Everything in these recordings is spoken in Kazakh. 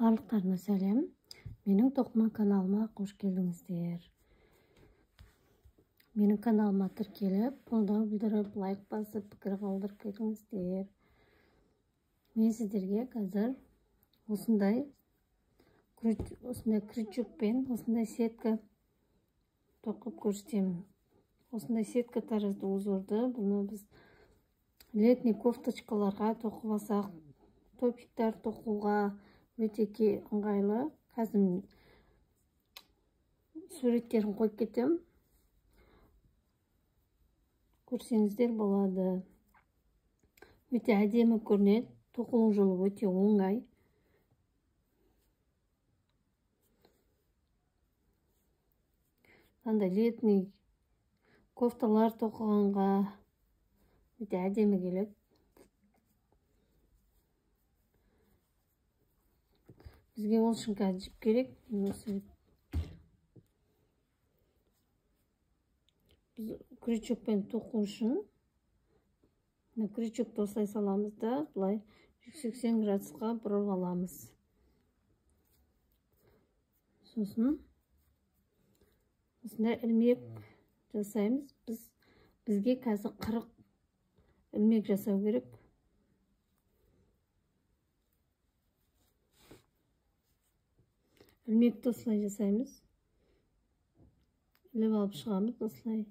Барлықтарына сәлем. Менің тоқыма каналыма қош келдіңіздер. Менің каналыма тіркеліп, қолдау білдіріп, лайк басып, пікір қалдырып кетіңіздер. Мен сіздерге қазір осындай крючокпен осындай сетка тоқып көрсетемін. Осындай сетка тәрізді узорды бұны біз летний кофточкаларға тоқып алсақ, топиктар тоқуға өте ыңғайлы. Қазір суреттерін қойып кетемін. Көрсеңіздер болады. Өте әдемі көрінеді. Тоқылу жолы өте оңай. Андай летний кофталар тоқығанға өте әдемі келеді. Бізге ол үшін қазір жіп керек. Біз крючокпен тоқу үшін крючокты осылай саламыз да, былай 180 градусқа бұрып аламыз. Сосын осындай ілмек жасаймыз. Бізге қазір 40 ілмек жасау керек. Ілмекті осылай жасаймыз. Іліп алып шығамыз осылай.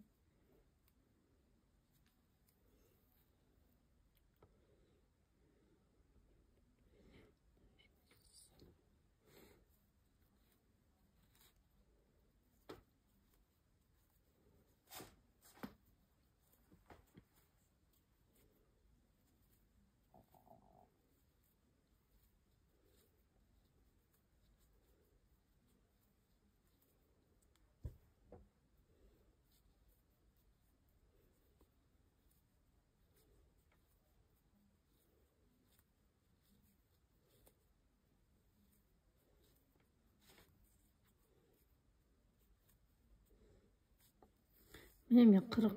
Міне мен 40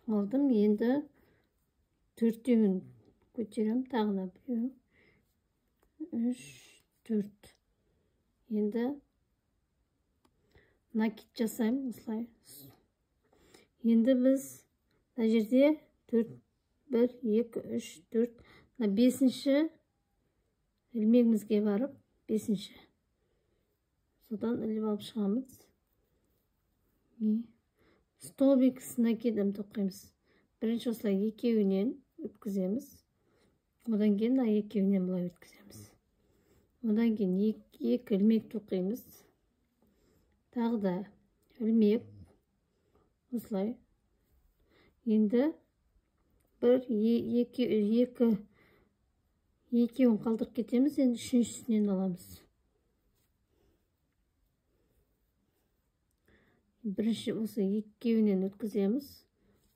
алдым. Енді төртеуін көтеремін. Тағы да біреу, 3, 4. Енді накид жасаймын осылай. Енді біз мына жерде 4, 1, 2, 3, 4, мына 5-ші ілмегімізге барып, 5-ші. Содан іліп алып шығамыз. Столбик с накидом тоқимыз. Бірінші осылай екеуінен өткіземіз. Одан кейін мына екеуінен былай өткіземіз. Одан кейін екі ілмек тоқимыз. Тағы да ілмек осылай. Енді бір, екі, екеуін қалдырып кетеміз. Енді үшіншісінен аламыз. Бірінші осы екеуінен өткіземіз.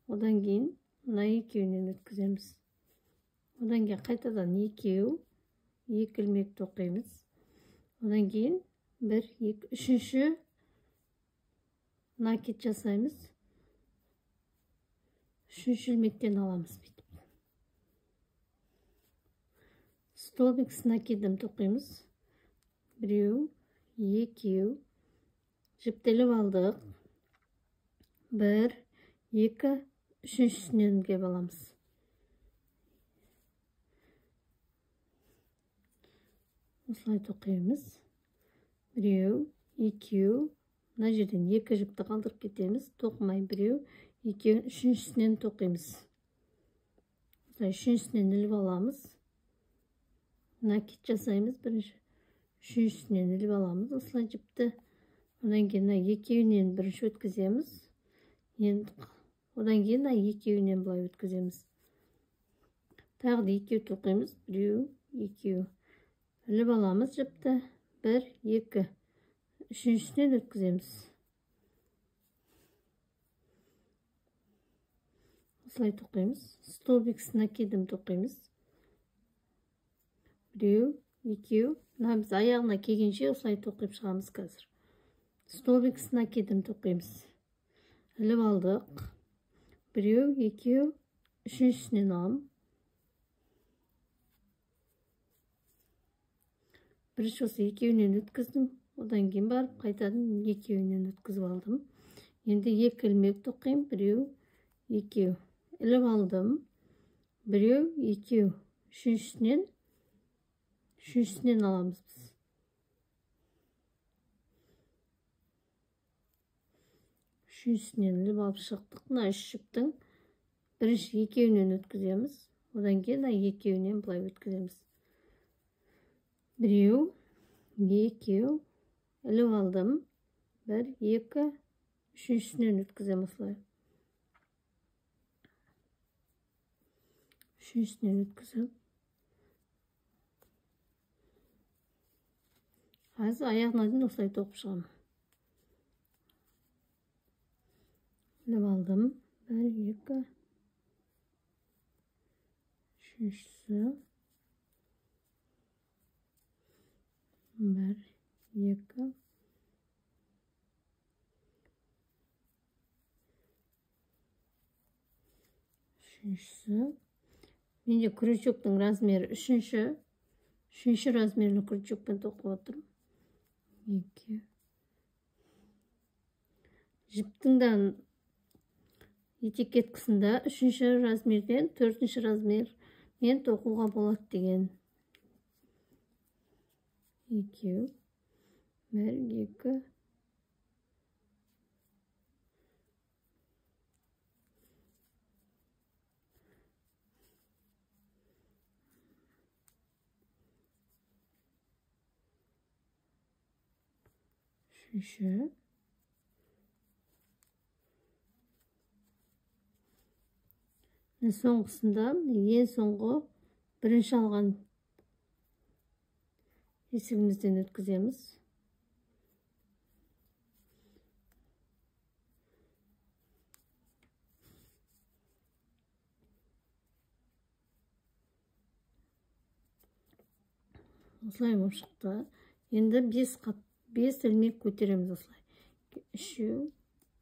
Одан кейін мына екеуінен өткіземіз. Одан кейін қайтадан екеу, екі ілмек тоқимыз. Одан кейін бір, екі, үшінші накид жасаймыз. Үшінші ілмектен аламыз бүйтіп. Столбик с накидом тоқимыз. Біреу, екеу, жіптеліп алдық. 1, 2, үшіншісінен кеп аламыз. Осылай тоқимыз. Біреу, екеу, мына жерден екі жіпті қалдырып кетеміз. Тоқымай біреу, екеуін, үшіншісінен тоқимыз. Осылай үшіншісінен іліп аламыз. Накид жасаймыз бірінші. Үшіншісінен іліп аламыз осылай жіпті. Одан кейін мына екеуінен бірінші өткіземіз. Енді одан кейін мына екеуінен былай өткіземіз. Тағы да екеу тоқимыз. Біреу, екеу. Іліп аламыз жіпті. 1, 2. Үшіншісінен өткіземіз. Осылай тоқимыз. Столбик с накидом тоқимыз. Біреу, екеу. Мына біз аяғына келгенше осылай тоқиып шығамыз қазір. Столбик с накидом тоқимыз. Іліп алдық. Біреу, екеу, үшіншісінен аламын. Бірінші осы екеуінен өткіздім, одан кейін барып қайтадан екеуінен өткізіп алдым. Енді екі ілмек тоқимын, біреу, екеу. Іліп алдым, біреу, екеу. Үшіншісінен аламыз біз. Үшіншісінен іліп алып шықтық. Мына үш жіптің бірінші екеуінен өткіземіз, одан кейін мына екеуінен былай өткіземіз. Біреу, екеу, іліп алдым, бір, екі, үшіншісінен өткіземін осылай. Үшіншісінен өткізіп, қазір аяғына дейін осылай тоқып шығамын. Іліп алдым, бір, екі, үшіншісі, бір, екі, үшіншісі. Менде крючоктың размері үшінші размерлі крючокпен тоқып отырмын. Екі. Жіптің де этикеткасында үшінші размерден төртінші размермен тоқуға болады деген. Екеу, бір, екі, үшінші. Соңғысында ең соңғы бірінші алған есігімізден өткіземіз. Осылай болып шықты. Енді 5 ілмек көтереміз осылай. 3,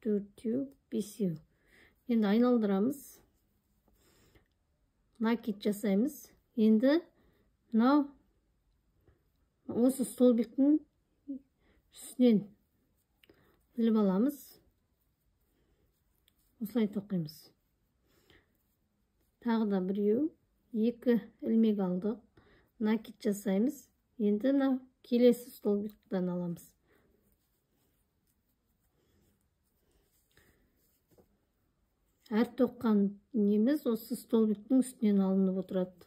4, 5. Енді айналдырамыз. Накид жасаймыз. Енді мынау осы столбиктің үстінен іліп аламыз. Осылай тоқимыз. Тағы да біреу, екі ілмек алдық. Накид жасаймыз. Енді мына келесі столбиктен аламыз. Әр тоққан неміз осы столбиктің үстінен алынып отырады.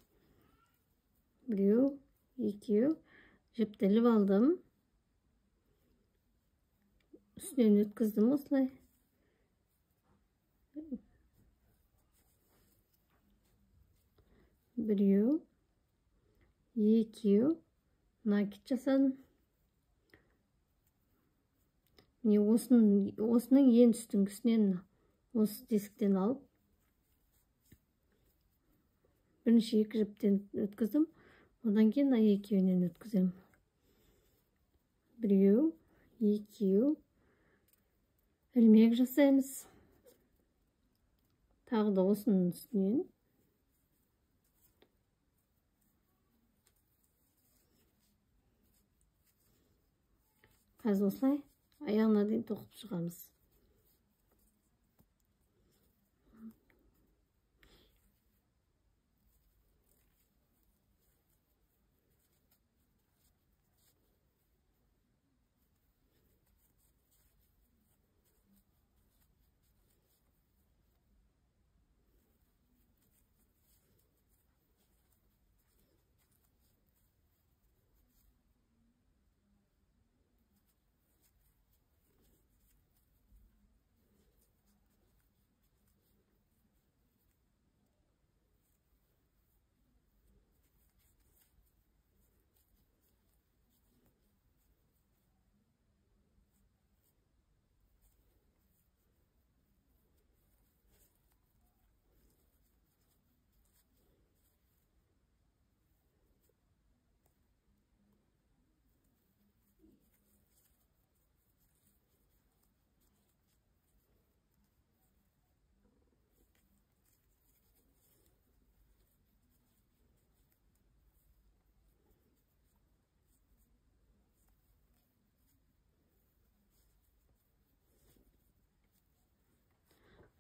Біреу, екеу, жіпті іліп алдым. Үстінен өткіздім осылай. Біреу, екеу, накид жасадым. Міне осының ең үстіңгісінен осы тесіктен алып, бірінші екі жіптен өткіздім, одан кейін мына екеуінен өткіземін. Біреу, екеу, ілмек жасаймыз. Тағы да осының үстінен. Қазір осылай аяғына дейін тоқып шығамыз.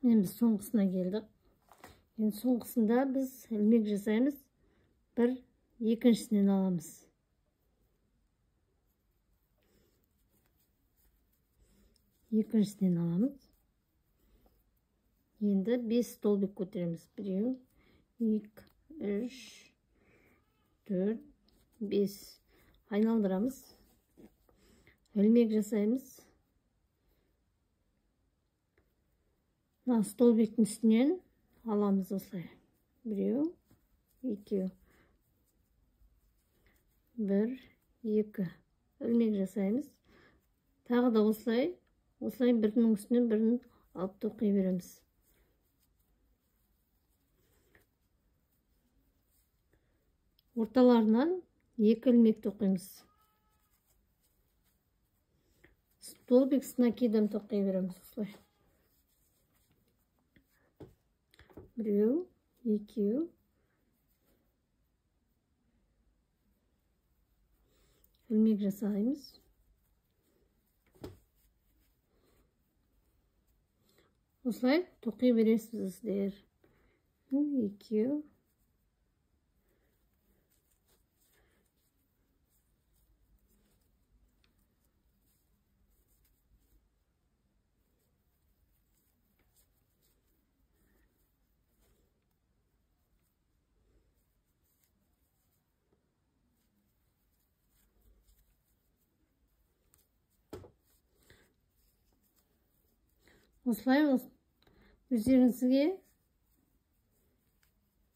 Міне біз соңғысына келдік. Енді соңғысында біз ілмек жасаймыз. Бір екіншісінен аламыз. Екіншісінен аламыз. Енді 5 столбик көтереміз. 1, 2, 3, 4, 5. Айналдырамыз. Ілмек жасаймыз. Мына столбиктің үстінен аламыз осылай. 1, 2, 1, 2. Ілмек жасаймыз. Тағы да осылай, осылай бірінің үстінен бірін алып тоқи береміз. Орталарынан 2 ілмек тоқимыз. Столбик с накидом тоқи береміз осылай. 1, 2, ілмек жасаймыз. Осылай тоқи бересіздер. 2, осылай өздеріңізге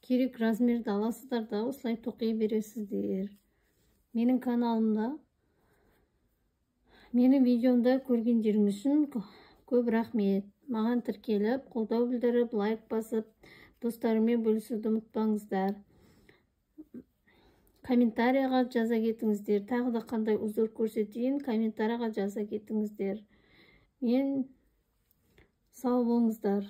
керек размерді аласыздар да осылай тоқи бересіздер. Менің каналымда, менің видеомда көргендеріңіз үшін көп рахмет. Маған тіркеліп, қолдау білдіріп, лайк басып, достарыммен бөлісуді ұмытпаңыздар. Комментарияға жаза кетіңіздер. Тағы да қандай узор көрсетейін, комментарияға жаза кетіңіздер. Мен сау болыңыздар.